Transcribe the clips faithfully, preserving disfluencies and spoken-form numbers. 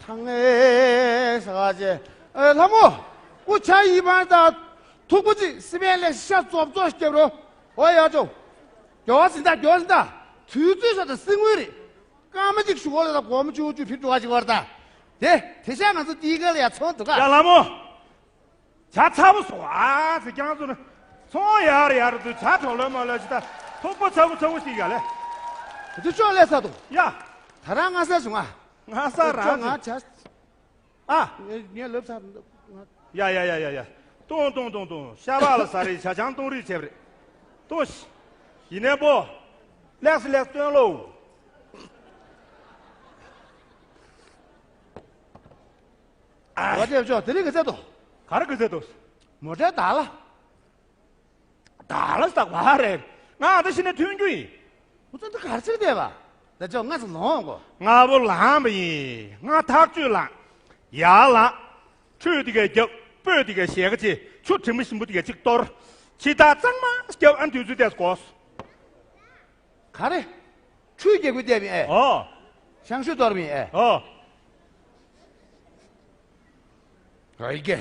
ཁང་ཨེ་ས་ག་ཅེ། ཨེ་ལྷ་མོ། སྐུ་ཆ་ཡི་བར་དང་། ཐུག་པ་ཅི་སི་པན་ལས་ཤ་ཙོབ་ཙོབ་སྐྱབས་རོ། ཨོ་ཡ་ཅོ། མགྱོགས་ཟིན་ད་མགྱོགས་ཟིན་ད། དུས་ཚོད་ཤ་ད་སི་དངུལ་རེད། སྐར་མ་གཅིག་ཞུ་གོ་ལ་ད་སྒོར་མོ་བཅུ་བཅུ་ཕིར་འགྲོ་ག་ཅིག་བར་ད། དེ་དེ་ཤ་ང་ཚོ་ཏི་ཀ་ལ་ཡ་ཚོང་འདུག་ག་ཡ་ལྷ་མོ། ཇ་ཚ་པོ་སོང་ཨ་ཙི་རྐྱང་ཚོ་ནི། ཚོང་ཡར་ཡར་དུ་ཇ་གྲོ་ལོ་མ་ལོ་ཅི་ད་ཐུག་པ་ཚ་པོ་ཚ་པོ་ཞིག་ཡ་ལེ། དེ་ཅོག་ལས་ས་དུ། ཡ། ད་རང་ང་ས་བྱུང་ཨ། ང་ས་རང་ཅོག་ང་ཅི། ཇ། ཨ། ངས་ངས་ལབ་ས། ཡ་ཡ་ཡ་ཡ་ཡ། ཏོང་ཏོང་ཏོང་ཏོང་ཤ་བག་ལ་ཟ་རེད་ཇ་ཆང་གཏོང་རེས་བྱས་པ་རེད། ཏོ་ཤི། ཡིན་ནའི་པོ། ལེགས་སི་ལེགས་སྟོན་ལོ། ཨ། ཝ་ཏེ་ཅོ་དེ་རིང་གི་ཚེ་དོ། ག་རེ་གི་ཚེ་དོ། མོ་ཊའི་བདག་ལ། བདག་ལ་ཟ་བ་རེད། ང་ཨ་ད་ཤི་ནས་ཐོན་རྒྱུ་ཡིན། ཨུ་ཚོ་འདི་ག་རེ་བྱེད་བསྡད་པ། ད་ཅོ་ང་ཚོ་ལོང་གོ་ང་བོ་ལངས་པ་ཡིན། ང་ཐག་ཆོད་ལངས། ཡར་ལངས། ཁྲུས་དེ་གས་རྒྱབ། སྤོས་དེ་གས་ཞལ་ཁ་ཕྱེ། ཆུ་དྲི་མ་ཞིམ་པོ་དེ་གས་གཅིག་གཏོར། ཕྱི་ཐག་གཙང་མ་རྒྱབ་ཨ་དུས་ཚོད་ཏེས་གོ་ག་རེ། ཁྲུས་རྒྱག་གི་བསྡད་པ་ཡིན་ཨེ། ཨོ། ཤང་ཤུ་གཏོར་བ་ཡིན་ཨེ། ཨོ། ཨ་ཡི་གེ་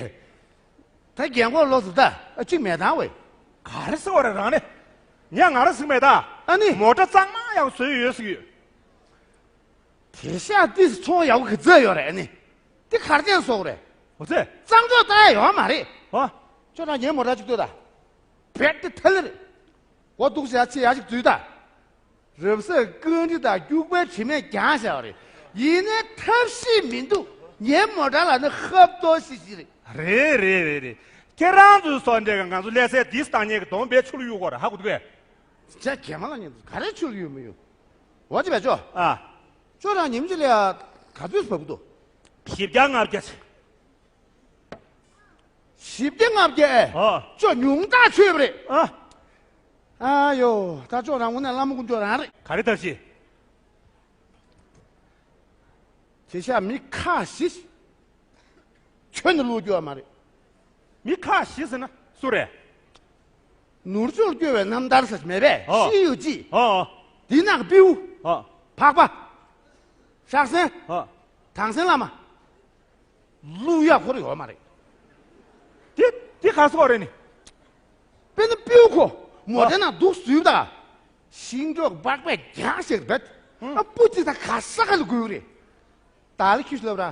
ད་རྒན་གོག་ལོ་ཟུར་ད་ཨ་གཅིག་མེད་དང་ཝེ། ག་རེ་ཟེར་བ་རེད་རང་ནི། ཉ་ང་ར་ཟིག་མེད་ད། ཨ་ནི། མོ་ཊ་གཙང་མ་ཡག་བཟོས་ཡོད་ཟིག་ཡོད། དེ་ཤ་ཏིས་ཚོང་ཡག་གི་རྩ་ཡོད་རེད་ཨ་ནི། དེ་གར་བསྟན་སོག་རེད། ཨོ་ཙེ། གཙང་ཕྱོགས་ལྟ་ཡ་ཡོད་མ་རེད། ཧོ། ཁྱོད་རང་ངའི་མོ་ཊ་གཅིག་ལྟོས་ད། བེད་དེ་ཐལ་རེད། སྒོ་འདུག་ཟེར་ཡ་ཆེ་ཡ་ཞིག་འཛུལ་ད། རབ་གསལ་རྐང་གྲི་དང་སྐྱུག་པའི་དྲི་མས་བརྒྱངས་བཞག་པ་རེད། ཡིན་ནའི་ཐབས་ཤེས་མི་འདུག་ངའི་མོ་ཊ་ལ་ནི་ཧབ་ཏོ་ཤི་ཤི་རེད། རེད་རེད་རེད་རེད། ཁྱེད་རང་ཚོའི་སོ་འདྲེ་ག་ང་ཚོ་ལས་སའི་དིས་བཏང་ཉེས་ཀྱི་གདོང་བའི་ཆུ་ལུ་གཡུག་གོ་ར་ཧ་གོ་འདུག་གས། ཇ་གད་མ་ལ་ཉན་ག་རེ་ཆུ་ལུ་གཡུག་མི་གཡུག་འོ་ཅི་བས་ཅོ། ཨ། ཅོ་རང་ཉིམ་ཅི་ལ་ཡ་ག་ཚོད་བབ་འདུག་བཞི་བརྒྱ་ལྔ་བརྒྱ་ཆེ། བཞི་བརྒྱ་ལྔ་བརྒྱ་ཨེ། ཨ། ཅོ་ཉུང་ཐག་ཆོད་པ་རེད། ཨ། ཨ་ཡོ། ད་ཅོ་རང་ངུ་ན་བླ་མ་ཀུན་ཅོ་རང་རེད། ག་རེ་ཐབས་ཤེས། དེ་ཤ་མི་ཁ་ཤི། ཁྱོད་ནི་བླུག་རྒྱུ་བ་མ་རེད། མི་ཁ་ཤི་ཟེར་ན་སུ་རེད། ནུར་ཕྱུགས་སྐྱོ་བའི་རྣམ་ཐར་ཟེར་མེད་པས་ཨོ། ཤི་ཡོད་ཅི། ཨོ་ཨོ། འདི་ནང་པིའུ། ཨོ། འཕགས་པ། ཤག་སེན། ཨོ། དྭངས་སེན་བླ་མ། བླུག་ཡག་ཁོ་ར་ཡོད་མ་རེད། དེ་དེ་ག་སོག་རེད་ནི། དཔེར་ན་པིའུ་ཁོ་མོ་ཨོ། དེ་ནང་འདུག་ཟུས་ད། ཤིང་སྒྲོག་སྦག་སྦག་རྒྱག་ཞིག་རྦད། ཨ་སྤུ་ཅི་ད་ག་ས་ག་ལ་དགོས་རེད། ད་ལི་ཁྱུ་ལབ་ར།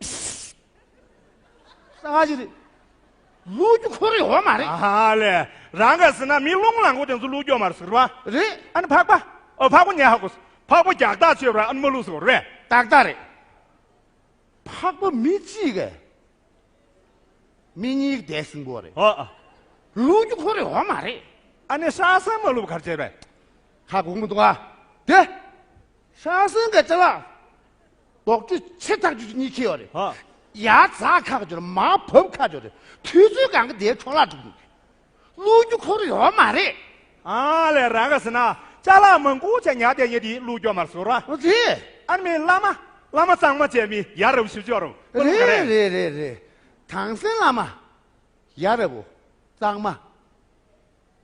ས་ག་ཅི་རེད། བླུག་རྒྱུ་ཁོ་ར་ཡོད་མ་རེད། ཨ་ལས། རང་ག་ཟེར་ན་མི་རླུང་ལངས་གོ་དེ་ཚོ་བླུག་རྒྱུ་མ་རེད་ཟེར་བ། རེད། ཨ་ནི་འཕགས་པ། ཨོ་འཕགས་པ་ཉལ་ཧ་གོ། འཕགས་པ་རྒྱག་ཐག་ཆོད་ར་ཨ་ནི་མ་བླུག་ཟེར་བ་རེད། ཏག་ཏག་རེད། འཕགས་པ་མི་གཅིག་གིས་མི་གཉིས་ཀྱི་བསྡད་ཟིན་པོ་རེད། ཨོ་ཨ། བླུག་རྒྱུ་ཁོ་ར་ཡོད་མ་རེད། ཨ་ནི་ཤག་སེན་མ་བླུག་གར་བྱས་པས། ཧ་གོ་མི་འདུག་ཨ། དེ། ཤག་སེན་གྱི་ཅ་ལག་རྡོག་ཁྲེས་ཆེ་ཐག་ཆོད་གཉིས་ཁྱེར་ཡོད་རེད། ཨ། ཡར་འཛེག་ཁག་ཆོད་རེད་མར་བབས་ཁག་ཆོད་རེད། དུས་ཚོད་གང་གི་དེའི་འཕྲོ་བརླག་འགྲོ་གི་འདུག་བླུག་རྒྱུ་ཁོ་ར་ཡོད་མ་རེད། ཨ་ལས་རང་ག་ཟེར་ན་ཅ་ལག་མང་པོ་ཆ་ཉག་དེ་ཉེ་དེ་བླུག་རྒྱུ་མ་རེད་ཟེར་བ། ཨོ་ཙི། ཨ་ནི་མི་བླ་མ་བླ་མ་གཙང་མ་བྱས་མི་ཡ་རབས་ཞིབ་ཆོག་རུང་བླུག་ག་རེད། རེད་རེད་རེད་རེད། དྭངས་སེང་བླ་མ། ཡ་རབས་བོ། གཙང་མ།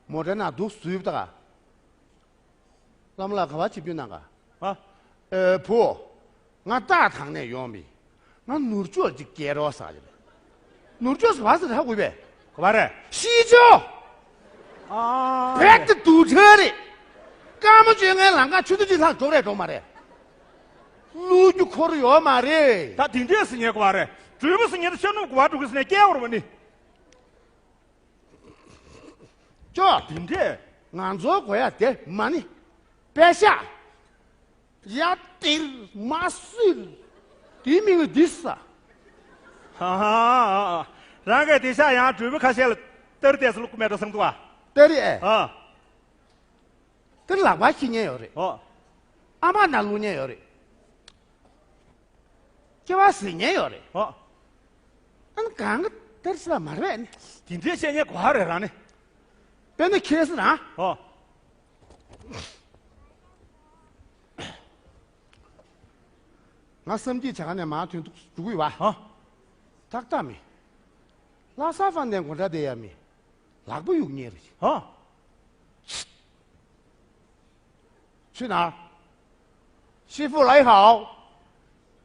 མོ་ཊའི་ནང་འདུག་བཟོས་པ་ད། བླ་མ་ལགས་ག་པར་ཆིབས་བསྒྱུར་གནང་ག་ཨ། ཨེ་བུ། ང་སྟག་ཐང་ནས་ཡོང་མི། ང་ནུར་ཕྱུགས་ཅིག་སྐྱེལ་རོགས་ཟེར་གྱི་རེད། ནུར་ཕྱུགས་ཟེར་བ་ཟེར་ཧ་གོ་བས། ག་པར་རེད། ཤི་ཅོ། ཨ། བེད་དེ་དུག་ཁྲལ་རེད། སྐར་མ་བཅོ་ལྔའི་ལམ་ཁ་ཆུ་ཚོད་གཅིག་ལྷག་འགྲོ་རེད་འགྲོ་མ་རེད། བླུག་རྒྱུ་ཁོ་ར་ཡོད་མ་རེད། ད་དེ་འདྲས་ཟེར་ཉན་ག་པར་རེད། གྲོས་པོ་ཟེར་ཉན་ད་ཤར་ནུབ་ག་པར་འགྲོ་གི་ཟེར་ནས་སྐྱེལ་བར་བ་ནི། ཅོ། དེ་འདྲས། ང་ཚོ་དགོས་ཡ་དེ་མ་ཎི། པད་ཤག་ཡ་ཏིར་མ་སུལ། དེའི་མིང་ལ་འདི་ས། ཧ་ཧ། རང་གིས་དེ་ཤག་ཡང་གྲོས་པོ་ཁ་ཤས་ལ་སྟར་ཏེས་བླུག་གི་མེད་འགྲོ་བསམ་འདུག་ཨ། སྟར་ཨེ། ཨ། དེ་ལག་པ་ཁྱི་ཉན་ཡོད་རེད། ཨོ། ཨ་མ་ན་ལུ་ཉན་ཡོད་རེད། སྐྱེ་བ་ཟིན་ཉན་ཡོད་རེད། ཨོ། ཨ་ནི་གང་གི་དེར་སྲིད་པ་མ་རེད་ནི། དེ་འདྲའི་བཤད་ཉན་གོ་བ་རེད་རང་ནི། དཔེར་ན་ཁྱེད་སི་རང་། ཨོ། ང་བསམ་སྐྱིད་བྱ་ག་ནས་མར་ཐོན་འདུག་འཇུག་གི་ཡོད་བ། ཨོ། ཏག་ཏག་མི། ལྷ་ས་ཧྥན་ནས་གོ་འདྲ་བསྡད་ཡ་མི། ལག་པ་གཡུག་ཉེ་རེད། ཨོ། 去哪儿？师傅来好。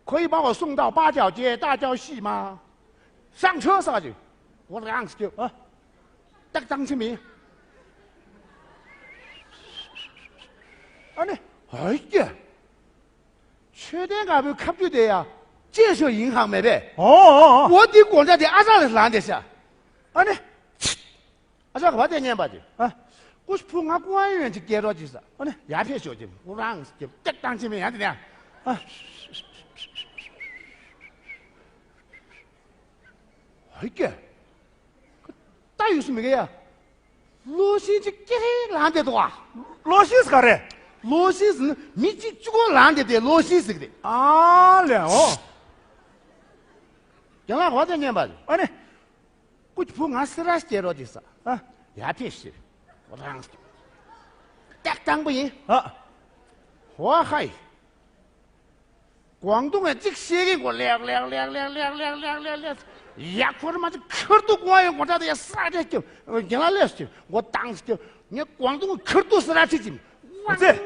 可以帮我送到八角街大礁溪吗？上车啥的，我让给啊，当当清明。啊，那，哎呀，秋天俺们看不得呀，建设银行没呗。哦，哦，哦。我的管家的阿扎的懒得下。啊，那， ཨ་ཅག་ག་བ་དེ་ཉན་པ་ཅི། ཨ། ཀུ་ཤུ་ཕུ་ང་ཀུ་ཨན་ཡོན་ཅིག་སྐྱེལ་རོགས་ཅིག་ས། ཨ་ནི་ཡར་ཕེབས་ཤོག་ཅིག་ཨུ་རང་ཅིག་སྟེགས་བཏང་ཅིག་མེད་ཡང་དེ་ནས། ཨ། ཧོ་ཀྱེ། ད་ཡོད་སུ་མི་གེ་ཡ། གློག་ཤིང་ཅིག་ཀེ་རེ་ལངས་བསྡད་འདུག་ཨ། གློག་ཤིང་ཟེར་ག་རེ། གློག་ཤིང་ཟེར་ན་མི་གཅིག་གཅིག་པོ་ལངས་བསྡད་དེ་གློག་ཤིང་ཟེར་གི་རེད། ཨ་ལས་འོ། རྒན་ལགས་ག་བ་དེ་ཉན་པ་ཅི། ཨ་ནི། ཀུ་ཤུ་ཕུ་ང་སི་ར་སྐྱེལ་རོགས་ཅིག་ས། ཨ། ཡར་ཕེབས་ཤིག་རང་། སྟེགས་དང་པོ་ཡིན། ཨ། ཧོ་ཧའི། ཀོང་ཏུང་ངས་གཅིག་བཤད་གིན་གོ་ལེགས་ལེགས་ལེགས་ལེགས་ལེགས་ལེགས་ལེགས་ལེགས། ཡ་ཁོ་ར་མ་ཅིག་ཁར་ཏུ་ཀོང་ཡོད་གོ་ད་དེ་ཡ་ས་རེ་སྐྱབས་རྒན་ལགས་ལས་སྐྱབས་མགོ་བཏང་སྐྱབས་ངས་ཀོང་ཏུང་ཁར་ཏུ་སི་ར་ཁྲིད་ཅིག་ཨ་ཙི།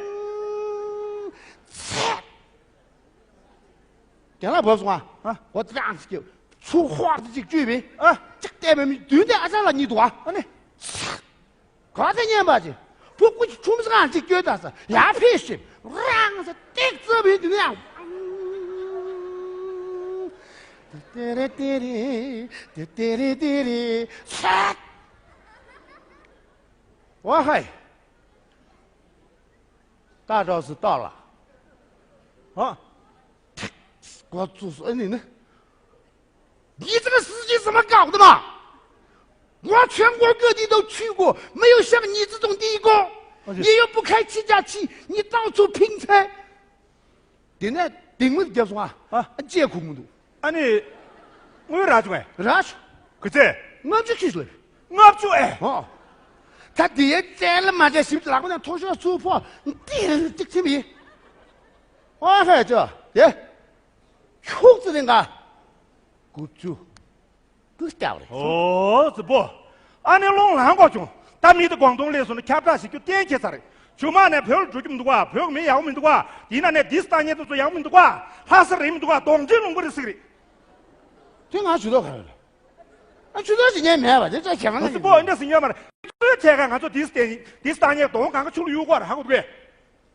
ཚེ། རྒན་ལགས་བབས་སོང་ཨ། ཨ། འོ་ཙི་ཨང་ཟེར་གྱི། ཚུར་ཧོབ་ཙི་གཅིག་བཅུས་པས། ཨ། ཅིག་བལྟས་པའི་མི་བདུན་དེ་ཨ་ཅག་ལ་གཉིས་འདུག་ཨ། ཨ་ནི། ག་ཚད་ཉན་པ་ཅི། བུ་ཀུ་ཅི་ཁྲུམ་སི་ཨང་ཅིག་བསྐྱོད་ད་ས་ཡར་ཕེབས་ཤིག་རང་ཟེར་སྟེགས་རྩ་བའི་དུས་ནས་ཨང་། ཏེ་རེ་ཏེ་རེ། ཏེ་ཏེ་རེ་ཏེ་རེ། ཚད། ཝ་ཧའི། ད་རོགས་སུ་ལྟོགས་ལ། ཧ། ཁོ་ཚོ་སུ་ཨ་ནི་ནི། 你这个司机怎么搞的嘛？我全国各地都去过，没有像你这种的一个。你又不开七加七，你到处拼车。 དེ་ནས་དེ་ངུ་རྒྱབ་སོང་ཨ། ཨ། ཅེ་ཁུག་མི་འདུག་ཨ་ནི། དངུལ་རག་བྱུང་ཨེ། རག་བྱུང་། ག་ཚད། ལྔ་བཅུ་ཁྱི་ལ། ལྔ་བཅུ་ཨེ། ཨོ། ད་དེ་ཡའི་བཙན་ལ་མ་བྱས་ཞིབ་ལག་པ་ནས་མཐོ་ཤོས་ཚུར་ཕོག་ཏི་རེ་ཏིག་ཐིམ་ཡིན། ཨོ་ཧེ་ཅོ་དེ། ཁྱུག་ཙི་རིང་ག་དགུ་བཅུ། ཀུ་སྐྱབས་རེད། ཨོ་ཙི་པོ། ཨ་ནི་རླུང་ལངས་གོ་བྱུང་། ད་མི་དེ་ཀོང་ཏུང་སླེབས་སོང་ན་ཁྱབ་བསྒྲགས་བྱེད་རྒྱུ་གཏན་འཁེལ་ཚར་རེད། ཇུ་མ་ནས་བོད་ལ་འགྲོ་རྒྱུ་མི་འདུག་ག་བོད་ཀྱི་མི་ཡག་པོ་མི་འདུག་ག་དེ་ན་ནས་དིས་ལྟ་ཉན་དུ་ཚོ་ཡག་པོ་མི་འདུག་ག་ལྷ་ས་རེད་མི་འདུག་ག་གདོང་འདྲེ་ལུང་པ་རེད་ཟིག་རེད། དེ་ང་ཇུས་གཏོགས་ག་རེ་རེད། ཨ་ཇུས་གཏོགས་ཞིག་ཉན་མེད་པ་དེ་ཅག་ཁྱེད་རང་ཨོ་ཙི་པོ་འདྲ་ཟིག་ཉན་མ་རེད། ཚོའི་ཐད་ཀ་ང་ཚོ་དིས་ལྟ་དིས་ལྟ་ཉན་གདོང་གང་ག་ཆུ་ལ་གཡུག་གོ་ར་ཧ་གོ་འདུག་གས།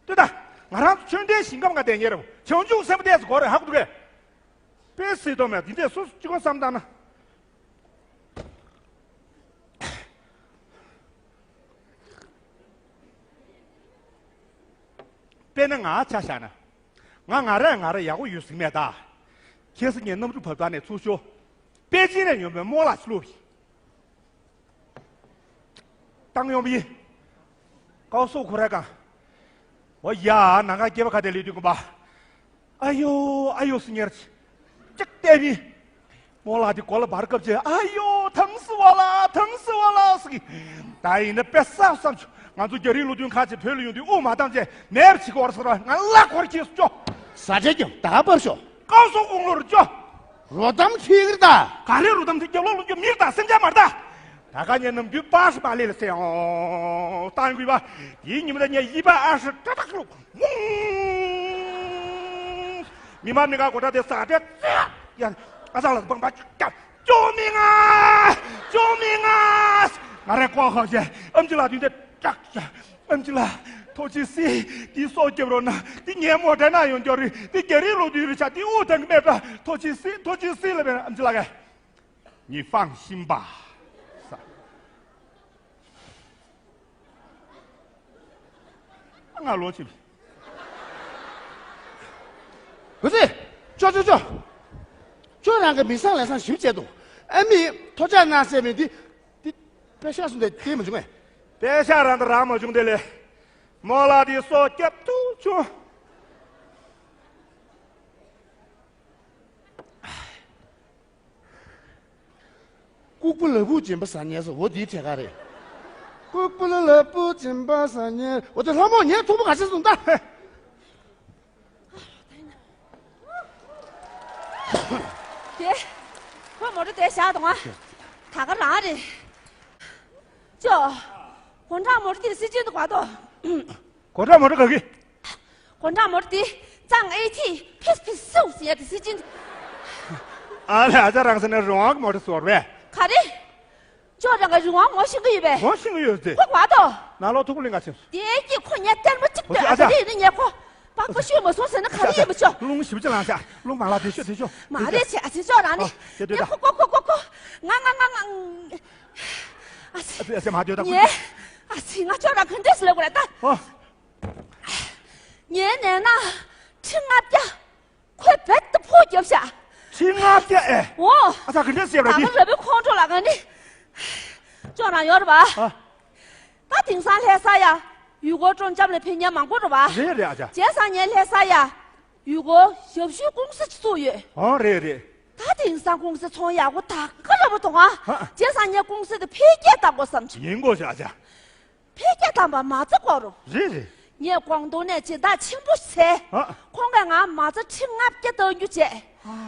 ལྟོས་ད། ང་རང་ཚོ་ཆོས་ལྡན་ཞིང་ཁམས་ང་བསྡད་ཉེ་རེད། བྱང་ཆུབ་སེམས་དཔའ་ཏོག་ཙམ་དགོས་རེད་ཧ་གོ་འདུག་གས། དཔེ་སྲིད་དོ་མེད་འདི་འདྲས་སོ་སོ་གཅིག་པོ་བསམ་བཏང་ན། དཔེར་ན་ང་ཆ་བཞག་ན། ང་ང་རང་ང་རང་ཡག་པོ་ཡོད་ཟིག་མེད་ད། ཁྱེད་སུ་ངས་གནམ་གྲུ་བབས་ད་ནས་ཚུར་ཤོག་པེ་ཅིན་ནས་ཡོང་བའི་རྨོ་ལགས་སུ་ལོག་པ་ཡིན། བཏང་ཡོང་བ་ཡིན། ཀའོ་སོ་ཁོ་ར་གང་། འོ་ཡ་ནང་ག་སྐྱེས་པ་ཁ་དེ་ལས་དུས་ཀུན་པ། ཨ་ཡོ་ཨ་ཡོ་སུ་ཉེར་ཅིག་བལྟས་མི། རྨོ་ལགས་དེ་གོ་ལ་བར་སྐབས་ཅེ་ཨ་ཡོ་ཐང་སི་བ་ལ་ཐང་སི་བ་ལ་སི་གི། ད་ཡིན་ན་དཔེ་བསགས་བསམ་བྱུང་ང་ཚོ་རྒྱ་རིགས་ལོ་དུན་ཁ་ཅིག་བོད་ལ་ཡོང་དུས་དབུ་མ་བཏང་ཅེ་མེབ་ཅིག་གོ་ར་སོ་ར་ང་ལ་ཁོར་ཁྱེར་སུ་ཅོ། ས་ཆ་ཀྱང་ད་བར་ཤོག་ཀའོ་སོ་ཀོང་ལོར་ཅོ། རོ་དམ་ཁྱི་གིར་ད། ག་རེ་རོ་དམ་ཁྱི་རྒྱབ་ལོག་ལོག་རྒྱུ་མིར་ད་སེམས་ཅན་མར་ད། ད་ག་ཉེ་ནམ་རྒྱུན་པ་ཧྲི་པ་ལེ་ལ་སེ་ཨོ་བཏང་དགོས་པ། དེའི་ཉི་མ་ད་ཉེ་ཡི་པ་ཨ་ཧྲི་ཀྲ་ཏག་ལུག་མི་མ་མི་ག་གོ་ད་དེ་ས་དེ་ཙེ་ཡ་ཨ་ས་ལ་བང་པ་ཅུ་ཀ་ཅོ་མི་ང་ཅོ་མི་ང་ང་རེ་ཀོ་ཧོ་ཞེ་ཨམ་ཅི་ལ་དུས་དེ་ཀྲག་ཞེ། ཨམ་ཅི་ལ། ཐོ་ཅི་སི། དེའི་སྲོག་སྐྱབས་རོགས་གནང་། དེ་ངའི་མོ་ཊ་ནང་ཡོང་རྒྱུ་རེད། དེ་རྒྱ་རིགས་ལོ་དུས་རེད་ཤག་དེ་དབུགས་གཏོང་གི་མེད་པ། ཐོ་ཅི་སི། ཐོ་ཅི་སི་ལབ་པས་ཨམ་ཅི་ལགས་ཀྱིས། 你放心吧。 ང་ལོ་ཆེ། འུ་ཚེ། ཅོ་ཅོ་ཅོ། ཁྱོད་རང་གི་མི་སང་ལས་སང་ཞིབ་བྱས་འདུག་ཨ་མི་ཐོ་ཅག་ན་ཟེར་མི་འདི། འདི། པེ་ཤག་སུ་འདི་དེ་མ་བྱུང་ངས། པེ་ཤག་རང་དང་རང་མ་བྱུང་དེ་ལས། རྨོ་ལགས་དེ་སྲོག་སྐྱབས་ཐུབ་བྱུང་། ལྐུགས་པ་ལ་བུ་སྦྱིན་པ་ཟ་ཉེན་སོ་འོ་དེའི་གྲས་ཀ་རེད། ལྐུགས་པ་ལ་ལ་བུ་སྦྱིན་པ་ཟ་ཉེན་འོ་དེ་ལྷ་མོ་ངས་ཐུག་པ་ག་ཚོད་སོང་ད། དེ། ཁོ་མོ་ཊ་དེ་བཞག་དང་ང་། ད་ག་རང་རེད། ཅོ། གོང་དྲག་མོ་ཊ་དེ་སྲིད་ཅན་དུ་བར་དོ། གོང་དྲག་མོ་ཊ་ག་གི། གོང་དྲག་མོ་ཊ་དེ་གཙང་ཨེ་ཐི་ཕིས་ཕིས་སུ་སི། ཡ་དེ་སི་ཅིན། ཨ་ལས། ཨ་ཅག་རང་ཟེར་ན་རི་དབང་གི་མོ་ཊ་ཟོར་བས། ག་རེ། ཅོ་རང་ག་རི་དབང་ངོ་ཤེས་ཀྱི་ཡོད་པས། ངོ་ཤེས་ཀྱི་ཡོད་ཟེར། ཁོ་བ་དོ། ནང་ལོག་ཐུག་གླིང་ག་ཕྱིན་སོང་། དེ་གི་ཁོ་ཉལ་ལྟད་མོ་གཅིག་ལྟོས། ཨ་ཅག་ཨ་ཅག་དེ་ཡིན་ན་ཉལ་ཁོ། པགས་པ་ཤུ་མ་སོང་ཟེར་ན་ག་རེ་ཡིན་པ་ཅོ། རླུང་ཞིབ་ཅིག་ལངས་ཤག་རླུང་མ་ལངས། དེ་ཤོད་དེ་ཤོད། མ་རེད་ཆེ། ཨ་ཅག་ཅོ་རང་ནི། ཨ་དེ་དེ་ཉལ་ད་ཁོ་ཁོ་ཁོ་ཁོ་ཁོ། ང་ང་ང་ང་། ཨ་ཅག་ཨ་ཅག་མ་སྡོད་ད་ཁོ། ཉལ། ཨ་ཅག་ང་ཅོ་རང་ག་འདྲས་ལབ་དགོས་རེད་ད། ཨོ། ངའི་ནད་ན་ཁྲི་ལྔ་བརྒྱ། ཁོས་བེད་དུ་ཕོག་རྒྱབ་ཤག་ཁྲི་ལྔ་བརྒྱ་ཨེ། འོ། ཨ་ཅག་ག་འདྲས་ཟེར་བ་ད་རེད། ང་ར་བའི་ཁོང་ཁྲོ་ལ་ག་ནི། ཅོ་རང་ཡོད་རེད་པ། ཨ། ད་དེང་སང་ལྷ་ས་ཡ་ཡུལ་སྐོར་སྤྲོ་འཆམ་ལ་ཕེབས་མཁན་མང་པོ་རེད་པ། རེད་རེད་ཨ་ཅག་བྱས་ཙང་ངས་ལྷ་ས་ཡ་ཡུལ་སྐོར་ཞབས་ཞུའི་ཀུང་སི་ཅིག་བཙུགས་ཡོད། ཨོ་རེད་རེད། ད་དེང་སང་ཀུང་སི་ཚོང་ཡག་པོ་ད་ག་ར་པོ་འདུག་ཨ། ཨ། བྱས་ཙང་ངས་ཀུང་སི་དེ་འཕེལ་རྒྱས་གཏང་དགོས་བསམ་བྱུང་། ཡིན་དགོས་ཤག་ཨ་ཅག་འཕེལ་རྒྱས་བཏང་བ་མ་རྩ་དགོས་རུང་། རེད་རེད། ངས་ཀོང་ཏུང་ནས་སྦྱིན་བདག་ཆེན་པོ་བྱས། ཨ། ཁོང་གིས་ང་མ་རྩ་ཁྲི་ལྔ་བརྒྱ་གཏང་རྒྱུ་བྱས།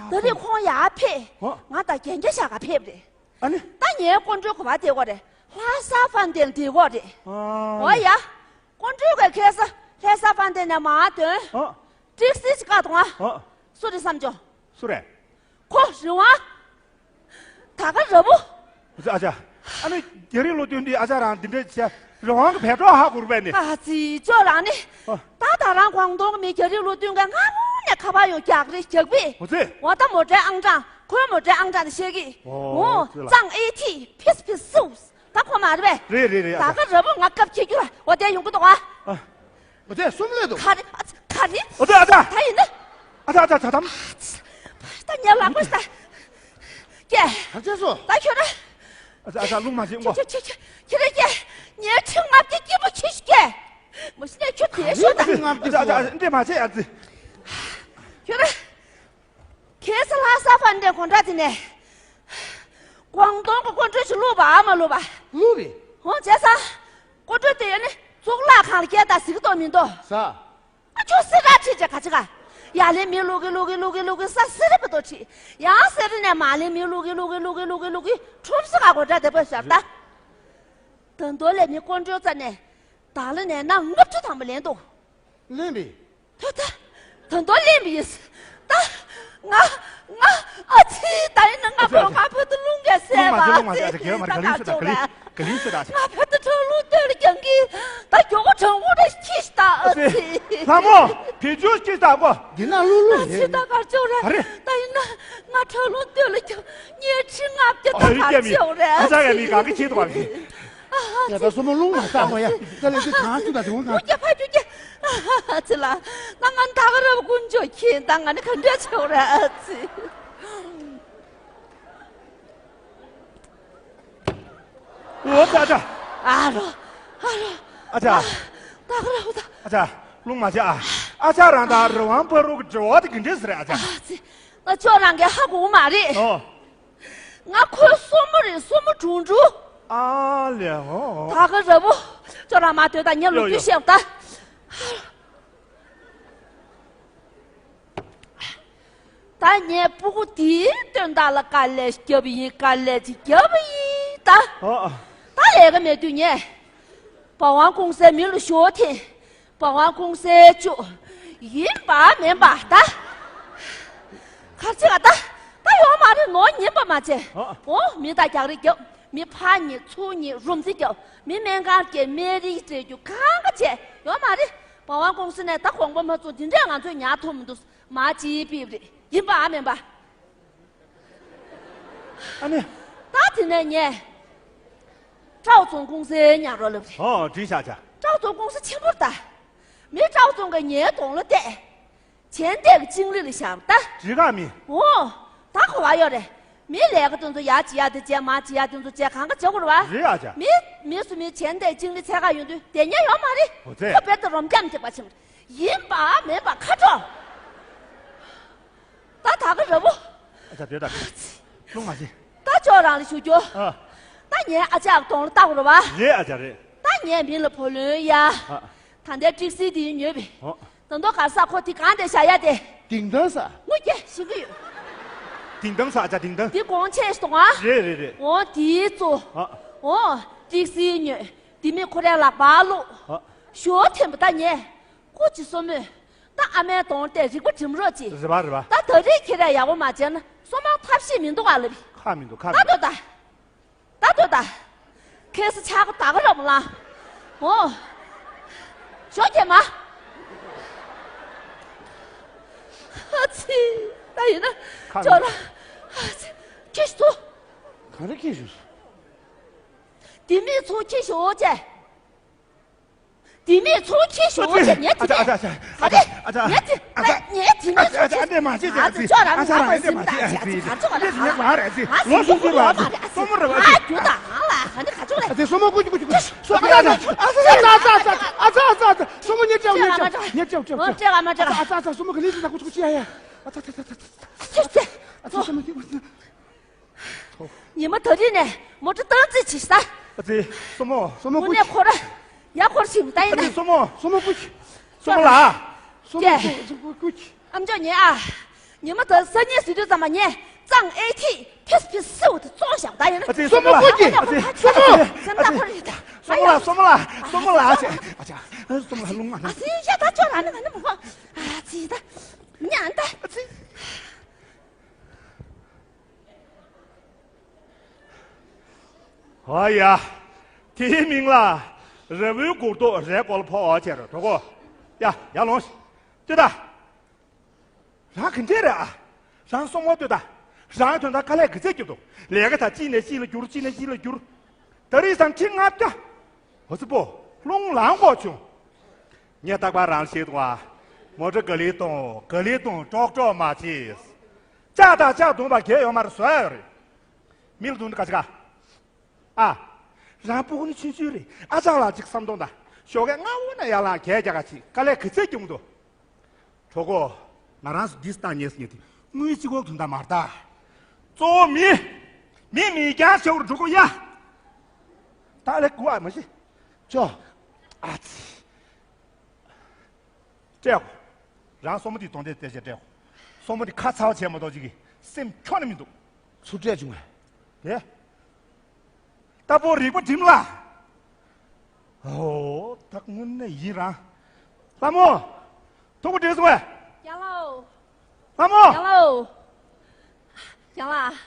ཨ། ད་རེས་ཁོང་ཡར་ཕེབས། ཨ། ང་དང་རྒན་རྒྱ་ཤག་ག་ཕེབས་རེད། ཨ་ནི། ད་ངའི་སྐུ་མགྲོན་ག་པར་བསྡད་ཀྱི་ཡོད་རེད། ལྷ་ས་ཧྥན་ཏན་བསྡད་ཀྱི་ཡོད་རེད། ཨ། འོ་ཡ། སྐུ་མགྲོན་གྱིས་ཁ་སང་ལྷ་ས་ཧྥན་ཏན་ནས་མར་ཐོན། ཨ། ཊེག་སི་ཅིག་བཀག་འདུག་ཨ། ཨ། སུ་རེད་བསམ་བྱུང་། སུ་རེད། ཁོ་རི་དབང་། ད་ག་ར་བོ། ཨ་ཅག་ཨ་ཅག་ཨ་ནི་རྒྱ་རིགས་བློ་མཐུན་འདི་ཨ་ཅག་རང་འདི་འདྲ་བྱས། རི་དབང་གི་བེད་སྤྲོད་ཧ་གོ་རུ་བས་ནི། ཨ་ཙི་ཅོ་རང་ནི། ཨ། ད་ད་རང་ཀོང་ཏུང་གི་མི་རྒྱ་རིགས་བློ་མཐུན་གྱི་སྔ་མོ་ནས་ཁ་པར་ཡོང་རྒྱག་རེ་རྒྱག་པས། འོ་ཙི། འོ་ད་མོ་ཊའི་ཨང་གྲངས། ཁོའི་མོ་ཊའི་ཨང་གྲངས་དེ་བཤད་ཀྱི། ཨོ། འོ་ཙི་ལ། ཙང་ཨེ་ཐི་ཕིས་ཕིས་སུ། ད་ཁོ་མ་རེད་པས། རེད་རེད་རེད། ཨ་ད་ཅག་ག་ར་བོ་ང་སྐབས་ཁྱེད་རྒྱུ་ལ་འོ་དེ་ཡོང་གི་འདུག་ཨ། ཨ། འོ་དེ་གསུམ་ལས་འདུག་ག་རེ། ཨ་ཙི་ག་རེ། འོ་དེ་ཨ་ཅག་ད་ཡིན་ན། ཨ་ཅག་ཨ་ཅག་ད་དམ། ད་ཉལ་ལག་པ་ཞིག་ད། ཀྱེ། ག་ཚོད་སོང་། ད་ཁྱོད་ར། ཨ་ཅག་ཨ་ཅག་རླུང་མ་བྱེད་ངོ་། ཁྱོད་ཁྱོད་ཁྱོད་ཁྱོད་ར་ཀྱེ། ངའི་ཁྲི་ལྔ་བརྒྱ་སྐྱིད་པོ་ཁྱེར་ཤོག་ཀྱེ། མ་གཞི་ནས་ཁྱོད་དེ་ཤོད་ད། ཁྲི་ལྔ་བརྒྱ་ཨ་ཅག་ཨ་ཅག་འདྲེ་མ་བྱེད་ཨ་ཙི། ཁྱོད་ར། ཁ་སང་ལྷ་ས་ཧྥན་ཏན་དགོང་དག་དེ་ནས། ཀོང་ཏུང་གི་སྐུ་མགྲོན་ཞིག་བླུགས་པ་ཨ་མ་བླུགས་པ། བླུགས་རེད། འོ་བྱས་ཙང་། སྐུ་མགྲོན་དེ་ཡོད་ནི་གཙུག་ལག་ཁང་ལ་སྐད་བཏང་ཟིག་གཏོང་མི་འདུག་ས། ཨ་ཁྱོད་སེ་ར་ཁྲིད་ཅེས་ག་ཅི་ག་ཡར་ལས་མི་བླུག་གི་བླུག་གི་བླུག་གི་བླུག་གི་ས་སེ་ར་བུ་དོ་ཁྲིད། ཡང་སེ་ར་ནས་མར་ལས་མི་བླུག་གི་བླུག་གི་བླུག་གི་བླུག་གི་བླུག་གི་ཁྲོམ་ས་ག་གོ་འདྲ་དེ་པོ་ཤར་ད། ད་དུང་ལས་མི་སྐུ་མགྲོན་རྩ་ནས་ད་ལ་ནས་ན་ལྔ་བཅུ་ཐམ་པ་ལེན་འདུག་ལེན་པས། ད་ད་ད་དུང་ལེན་པ་ཡིན། ད་ང་ང་ཨ་ཙི་ད་ཡིན་ན་ང་བོ་ང་བོ་དུ་རླུང་གིས་བསད་པ་ཨ་ཙི་ད་ད་ཅོག་རེད། ག་ལིང་ཤོད་ད། ག་ལིང་ཤོད་ད། ང་བོ་དུ་ཁྲོ་རླུང་སྟོད་ལ་རྒྱང་གི་ད་མགྱོགས་པོ་གྲང་མོ་རེ་ཁྱི་ཤི་ད་ཨ་ཙི། ལྷ་མོ་བེད་སྤྱོད་ཁྱི་ཤི་ད་གོ། འདི་ན་ལུ་ལུ་ཨ་ཙི་ད་གར་ཅོག་རེད། ག་རེ། ད་ཡིན་ན་ང་ཁྲོ་རླུང་སྟོད་ལ་རྒྱང་ངའི་ཁྲི་ལྔ་བརྒྱ་ད་གར་ཅོག་རེད་ཨ་ཙི། ཨ་ཅག་ཡ་མི་ག་གི་ཆེད་དུ་བ་མི། ཨ་ཙི། ཡ་ད་སོ་མོ་རླུང་མ་བསགས་མོ་ཡ། ད་ལས་ཏི་གང་ཅུ་ད་དེ་འོང་གང་། ཨ་ཙི་ལ། ད་ང་ད་ག་ར་བ་དཀོན་མཆོག་མཁྱེན། ད་ང་ནི་ག་འདྲ་བྱེད་དགོས་རེད་ཨ་ཙི། འོ་ད་ད། ཨ་རོ། ཨ་རོ། ཨ་ཅག་ད་ག་ར་བ་ད། ཨ་ཅག་རླུང་མ་བྱེད་ཨ། ཨ་ཅག་རང་དང་རི་དབང་བར་དུ་གི་འབྲེལ་བ་དེ་ག་འདྲས་རེད་ཨ་ཅག་ཨ་ཙི། ད་ཅོག་རང་གིས་ཧ་གོ་མ་རེད། ཨོ། ང་ཁོའི་སྲུ་མོ་རེད། སྲུ་མོ་དྲུང་དྲུང་། ཨ་ལེ་ཧོ། ད་ག་ར་བོ། ཅོག་རང་མ་སྡོད་ད། ངས་ལོ་ཡོ་རྒྱུས་ཡོ། བཤད་ད། ད་ངས་སྤུ་གུ་དེའི་དོན་དག་ལ་དཀའ་ལས་རྒྱབ་ཡིན། དཀའ་ལས་ཅིག་རྒྱབ་ཡིན་ད། ཨ་ཨ། ད་ལས་ཀ་མེད་དུས་ངས་འབའ་དབང་ཀུང་སིའི་མི་ལ་ཞོ་འཐེན། འབའ་དབང་ཀུང་སིའི་ཅུ། ཡིན་པ་མིན་པ་ད། གར་ཅི་ག་ད། ད་ཡོང་མ་རེད། ནོར་ཉིན་པ་མ་བྱེད། ཨ། འོ་མི་ད་རྒྱག་རེས་རྒྱབ། མི་ཕར་ཉིན་ཚུར་ཉིན་རུམ་རྩེ་རྒྱབ། མི་སྨན་ཁང་གི་སྨན་རིན་སྤྲད་རྒྱུ་གང་ག་བྱས་ཡོང་མ་རེད། འབའ་དབང་ཀུང་སི་ནས་ད་དགོངས་པ་མ་ཚོམ་འདི་འདྲས་ང་ཚོས་ཉར་ཐུབ་མི་འདུག་མ་ཅིའི་ཕིབ་རེད། ཡིན་པ་མིན་པ། ཨ་ནི། ད་དེ་ནས་ངས་ཀྲའོ་ཙུང་ཀུང་སིའི་ཉར་རོགས་ལབ་རེད། ཨོ་དྲིས་ཤག་ཅག་ཀྲའོ་ཙུང་ཀུང་སི་ཆེན་པོ་རེད་ད། མི་ཀྲའོ་ཙུང་གིས་ངའི་གདོང་ལ་བལྟས། མཆན་འདེབས་ཀྱི་ཅིང་ལི་ལ་བཞག་ད། དྲི་ག་མི། འོ། ད་གོ་བ་ཡོད་རེད། མི་ལས་ཀ་དེ་ཚོ་ཡར་བྱེད་ཡ་དེ་བྱས། མར་བྱེད་ཡ་དེ་ཚོ་བྱས། གང་ག་བྱེད་དགོས་རེད་བ། རེད་ཨ་ཅག་མི་མི་སུ་མི་མཆན་འདེབས་ཅིང་ལི་འཚོལ་ག་ཡོང་དུས་དེ་ཉན་ཡོད་མ་རེད། འོ་ཙེ། ཁོ་དཔེ་དེ་རོམ་རྒྱམ་ཐེབས་པ་ཆེན་པོ་རེད། ཡིན་པ་མིན་པ་ཁ་དྲོ། ད་ད་ག་ར་བོ། ཨ་ཅག་དེ་ད། རླུང་མ་བྱེད། ད་ཅོག་རང་ལ་ཞུ་རྒྱུ། ཨ། ད་ངས་ཨ་ཅག་གདོང་ལ་བལྟ་དགོས་རེད་བ། རེད་ཨ་ཅག་རེད། ད་ངས་མི་ལ་བུ་ལོན་གཡར། ཨ། ད་ལྟའི་ཊེག་སི་དེ་ཉོས་པས། ཨ། ད་དུང་གར་ས་ཁོ་དེ་གང་དེ་བཞག་ཡ་དེ། དིང་ཐང་ས། དངུལ་སྐྱེ་ཤི་གི་ཡོད། དིང་ཐང་ས་ཨ་ཅག་དིང་ཐང་། དེ་གོང་ཆེ་ཞིག་འདུག་ཨ། རེད་རེད་རེད། འོ་དེའི་གཙོ། ཨ། འོ་ཊེག་སི་ཉོས། དེ་མིན་ཁོ་རའི་ལག་པར་བླུགས། ཨ། ཞོ་འཐེན་པ་ད་ངས། སྐུ་མཁྱེན་སྲུ་མོས། ད་ཨ་མའི་གདོང་བལྟས་རིག་པ་སྒྲིམ་རོགས་གྱིས། རེད་པ་རེད་པ། ད་ད་རེས་ཁྱེད་རང་ཡག་པོ་མ་བྱས་ན་སོ་མོ་ཐབས་ཤེས་མི་འདུག་ཨ་ལབ། ཁག་མི་འདུག་ཁག་མི་ད་འདུག་ད་ད་ད་ད་ད། ཁེ་སི་ཆག་གོ་ད་ག་རོགས་ལ། ཨོ། ཞོགས་ཀྱི་མ། ཨ་ཙི། ད་ཡིན་ན་ཁག་ཅོག་ལ། ཨ་ཙི། ཁྱི་ཤུ། ག་རེ་ཁྱི་ཤུ། དེ་མི་ཚོ་ཁྱི་ཤོག་ཅེ། དེ་མི་ཚོ་ཁྱི་ཤོག་ཅེ་ཉེ་ཙི། ཨ་ཙི་ཨ་ཙི་ཨ་ཙི། ཉེ་ཙི། ཨ་ཙི་ཉེ་ཙི་ཉེ་ཙི། ཨ་ཙི་ཨ་ཙི། ཨ་ཙི་ཅོག་ར་ཨ་ཙི་ར་ཨ་ཙི་མ་ཙི་ཨ་ཙི། ཨ་ཙི་ཉེ་ཙི་ཉེ་ཙི་མ་རེད་ཨ་ཙི། ལོ་སུ་སུ་ལ་ཨ་ཙི། སོ་མོ་རེད་ཨ་ཙི། ཨ་ཙི་སོ་མོ་ཀུ་ཅི་ཀུ་ཅི་ཀུ་ཅི། སོ་མོ་ཨ་ཙི་ཨ་ཙི་ཨ་ཙི། སོ་མོ་ཉེ་ཙི་ཉེ་ཙི་ཉེ་ཙི། ཨ་ཙི་ཨ་ཙི་སོ་མོ་ག་ནས་ཙི་ད་ཀུ་ཅི་ཀུ་ཅི་ཡ་ཡ། ཨ་ཙི་ཨ་ཙི་ཨ་ཙི། སོ་མོ་ག་ནས་ཙི་ད་ཀུ་ཅི་ཀུ་ཅི་ཡ་ཡ། ཨ་ཙི་ཨ་ཙི་ཨ་ཙི། ཨ་ཙི་སོ་མོ་ཉེ་ཙི། ཉི་མ་ད་རིང་ནས་མོ་ཊ་བཏང་རྩིས་བྱེད་ཤག་ཨ་ཙི། སོ་མོ། སོ་མོ་དངོས་གནས་ཁོ་ར་ཡ་ཁོར་ཞིག་ད་ཡིན་ན། ཨ་ཙི་སོ་མོ། སོ་མོ་ཀུ་ཅི། སོ་མོ་ལ། སོ་མོ་ཀུ་ཀུ་ཀུ་ཅི། ཨམ་ཅོག་ཉན་ཨ། ཉི་མ་ད་སང་ཉིན་ཟེར་དུས་ཙམ་པ་ངས་གཙང་ཨེ་ཐིག་ཕིས་ཕིས་སེའུ་དེ་བཙོང་བཞག་ད་ཡིན་ན། ཨ་ཙི་སོ་མོ་ཀུ་ཅི། ཨ་ཙི་སོ་མོ། སེམས་ཐག་ཁོར་ཡིན་ད། སོ་མོ་ལ་སོ་མོ་ལ་སོ་མོ་ལ་ཨ་ཙི། ཨ་ཙི་སོ་མོ་ལ་རླུང་མ་ན། ཨ་ཙི་ཡ་ད་ཅོག་ལ་ནི་ང་ནི་མོ། ཨ་ཙི་ད། ཉན་ད། ཨ་ཙི། ཨ་ཡ། དེའི་མིང་ལ་རི་བོའི་མགུར་ཏོ་རེད་ཀོལ་ཕོ་བ་ཆེ་རུ་གྲོགས་གོ། ཡ་ཡ་ལོངས་ཤིག་ལྟོས་ད། རང་གི་འདྲེ་རེད་ཨ། རང་སོ་མོ་ལྟོས་ད། རང་དོན་དག་དཀའ་ལས་གི་ཚད་རྒྱུ་འདུག་ལས་ཀ་ད་གཅིག་ནས་གཅིག་ལ་འགྱུར་གཅིག་ནས་གཅིག་ལ་འགྱུར། ད་རེས་སང་ཁྲི་ལྔ་བརྒྱ། འོ་ཙི་པོ། རླུང་ལངས་གོ་བྱུང་། ངས་རྟག་པར་རང་ཤེས་འདུག་ཨ། མོ་ཊ་ག་ལེ་གཏོང་ག་ལེ་གཏོང་ཀྲོག་ཀྲོག་མ་བྱེད། ལྕགས་དང་ལྕགས་བརྡུངས་པ་གས་ཡོད་མ་རེད་བཟོ་ཡ་ཡོད་རེད། མི་ལ་བརྡུངས་ནས་ག་ཅི་ག་ཨ། རང་སྤུ་གུ་ནི་ཆུང་ཆུང་རེད་ཨ། ཅག་ལ་ཅིག་བསམ་གཏོང་དང་། ཞོགས་ཀས་སྔ་བོ་ན་ཡར་ལངས་གས་རྒྱག་ག་ཅིག་དཀའ་ལས་གི་ཚད་རྒྱུ་མི་འདུག་གྲོགས་གོ། ང་རང་ཚོ་འདི་ལྟ་ཉེས་སུ་ཉེས་ཏེ་དངུལ་གཅིག་པོ་དོན་དག་མ་རེད་ད། གཙོ་བོ་མི། མི་མི་རྐྱང་ཆེ་བོར་འགྲོ་གོ་ཡ། ད་ལས་གོ་བ་མ་ཤེས། ཅོ། ཨ་ཙི། སྤྲད་གོ། རང་སོ་མོ་དེའི་གདོང་དེ་བལྟས་བྱས་སྤྲད་གོ། སོ་མོ་དེ་ཁ་ཚ་བ་བྱས་མ་གཏོགས་ཅིག་གི་སེམས་ཁྱོན་ནས་མི་འདུག་ཚུར་སྤྲད་བྱུང་བས། དེ། རྟ་ཕོ་རིག་པ་འགྲིམ་ལ། ཨོ། ད་དངོས་གནས་ཡིན་རང་། ལྷ་མོ། ཐུག་པ་འདྲེས་སོང་བས། རྒྱང་ལའོ། ལྷ་མོ། རྒྱང་ལའོ། རྒྱང་ལ།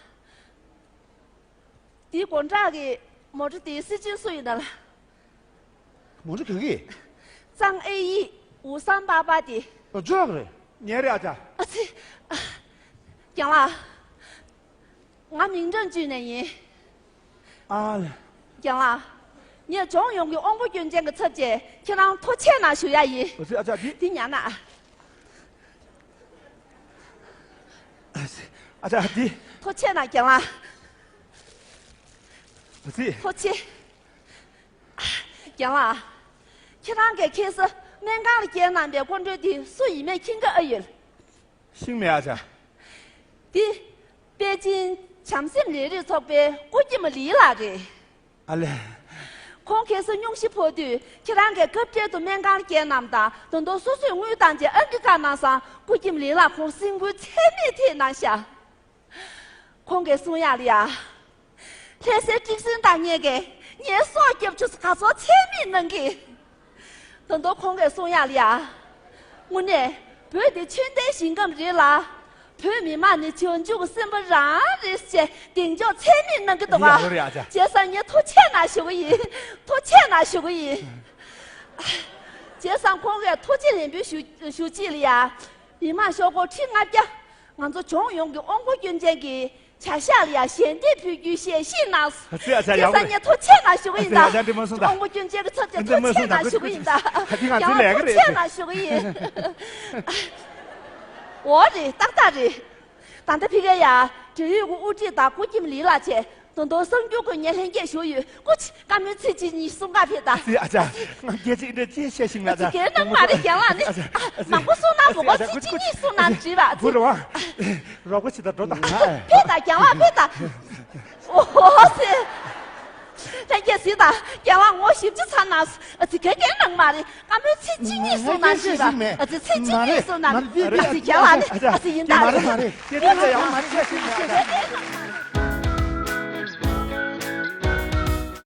འདིའི་དགོང་དག་གི་མོ་ཊ་དེའི་སྲིད་ཅན་སུ་ཡིན་ན་ལ། མོ་ཊ་ག་གི། གཙང་ཨེ་ཡི་འུ་སང་པ་པ་དེ། ཨ་ཅག་རེད། ངའི་རེད་ཨ་ཅག་ཨ་ཙི། ཨ། རྒྱང་ལ། ང་མིང་ཀྲང་ཅུན་ནས་ཡིན། ཨ་ལ། རྒྱང་ལ། ངས་ལྗོངས་ཡོངས་ཀྱི་དབང་པོ་སྐྱོན་ཅན་གྱི་ཚབ་བྱས་ཁྱེད་རང་ཐུགས་རྗེ་གནང་ཞུ་ཡ་ཡིན། ཨ་ཙི་ཨ་ཅག་འདི། འདི་ཉར་ན། ཨ་ཙི། ཨ་ཅག་འདི། ཐུགས་རྗེ་གནང་རྒྱང་ལ། ཨ་ཙི། ཐུགས་རྗེ། རྒྱང་ལ། ཁྱེད་རང་གིས་ཁ་སང་སྨན་ཁང་ལ་སྐྱེལ་གནང་པའི་སྐུ་མགྲོན་དེ་སུ་ཡིན་མིན་མཁྱེན་གྱི་ཨེ་ཡོད། ཤེས་མེད་ཨ་ཅག་འདི། པེ་ཅིན་བྱམས་སེམས་ལས་རིགས་ཚོགས་པའི་སྐུ་སྐྱེམས་ལི་ལགས་རེད། ཨ་ལས། ཁོང་ཁ་སང་སྙུང་གཞི་ཕོག་དུས་ཁྱེད་རང་གིས་སྐབས་འཕྲལ་དུ་སྨན་ཁང་ལ་སྐྱེལ་གནང་དང་། ད་དུང་སོ་སོས་དངུལ་བཏང་རྗེས་ཨ་མི་རི་ཀར་གནང་སོང་། སྐུ་སྐྱེམས་ལི་ལགས་ཁོང་སེམས་འགུལ་ཚད་མེད་ཐེབས་གནང་ཤག་ཁོང་གིས་གསུང་ཡག་ལ་ཡ། ལྷ་སའི་ཀྲིག་སུན་དང་གཉིས་ཀས་ངའི་སྲོག་སྐྱོབ་བྱུང་སོང་། དགའ་ཚོར་ཚད་མེད་གནང་གི། ད་དུང་ཁོང་གིས་གསུང་ཡག་ལ་ཡ། དངོས་གནས་བོད་འདི་ཆོས་ལྡན་ཞིང་ཁམས་རེད་ལ། བོད་མི་མང་ནི་བྱང་ཆུབ་སེམས་དཔའ་རང་རེད་ཅེས་གདེང་འཇོག་ཚད་མེད་གནང་གི་འདུག་ག་ཡག་པོ་རེད་ཨ་ཅག་བྱས་ཙང་ངས་ཐུགས་རྗེ་གནང་ཞུ་གི་ཡིན། ཐུགས་རྗེ་གནང་ཞུ་གི་ཡིན། བྱས་ཙང་ཁོང་གིས་ཐུགས་རྗེ་ལེགས་འབུལ་ཞུ་ཞུ་ཅིག་ལ་ཡ། མི་མང་ཤོག་སྒོར་ཁྲི་ལྔ་བརྒྱ། ང་ཚོ་ལྗོངས་ཡོངས་ཀྱི་དབང་པོ་སྐྱོན་ཅན་གྱི་བྱ་གཞག་ལ་ཡང་ཞལ་འདེབས་ཕུལ་རྒྱུའི་ཞལ་བཞེས་གནང་སོང་། ཨ་ཙི་ཨ་ཅག་ཡག་པོ་རེད། ཁ་སང་ངས་ཐུགས་རྗེ་གནང་ཞུ་གི་ཡིན་ད། ཨ་ཙི་ཨ་ཅག་འདི་མ་གསུང་ད། དབང་པོ་སྐྱོན་ཅན་གྱི་ཚབ་ཀྱིས་ཐུགས་རྗེ་གནང་ཞུ་གི་ཡིན་ད། ཨ་ཙི་ང་ཚོའི་ལས་ཀ་རེད། ཡང་ཐུགས་རྗེ་གནང་ཞུ་གི་ཡིན། འོ་རེད། ཏག་ཏག་རེད། ད་ལྟ་ཕ་གིར་ཡ། འབྲེལ་ཡོད་ཀྱི་དབུ་ཁྲིད་དང་སྐུ་སྐྱེམས་ལི་ལགས་བཅས། ད་དུང་གསར་འགྱུར་ཁང་ནས་ལྷན་རྒྱས་ཞུགས་ཡོད། སྐུ་མཁྱེན། བཀའ་མོལ་ཚིག་གཅིག་གཉིས་གསུང་ག་ཕེབས་དང་། ཨ་ཙི་ཨ་ཅག་ང་སྐད་ཆ་འདི་འདྲ་ཅི་བཤད་ཤེས་མེད་ཨ་ཅག་ཨ་ཙི་གའི་ནང་མ་རེད། རྒན་ལགས་ནི། ཨ་ཙི་ཨ་ཙི། མང་པོ་གསུང་ན་མི་དགོས། ཨ་ཅག་ཚིག་གཅིག་གཉིས་གསུང་ན་འགྲིག་པ། ཨ་ཙི། རོགས་པ་བྱེད་དང་འགྲོ་དང་། ཕེབས་དང་། རྒན་ལགས་ཕེབས་དང་། ཨོ་ཙི། ལྷན་རྒྱས་གཟིགས་དང་། རྒན་ལགས་ངོ་ཞིབ་ཅིག་ཚར་གནང་སོང་། ཨ་ཙི་གའི་གའི་ནང་མ་རེད། བཀའ་མོལ་ཚིག་གཅིག་གཉིས་གསུང་ན་འགྲིག་པ། ཨ་ཙི་ཚིག་གཅིག་གཉིས་གསུང་ན། ཨ་ཙི་རྒན་ལགས་ནི། ཨ་ཙི་ཡིན་ད། མ་རེད་མ་རེད། སྐད་ཆ་ཡག་པོ་མ་རེད། བཤད་ཤེས་མེད་ཨ་ཅག་གའི་གའི་ནང་།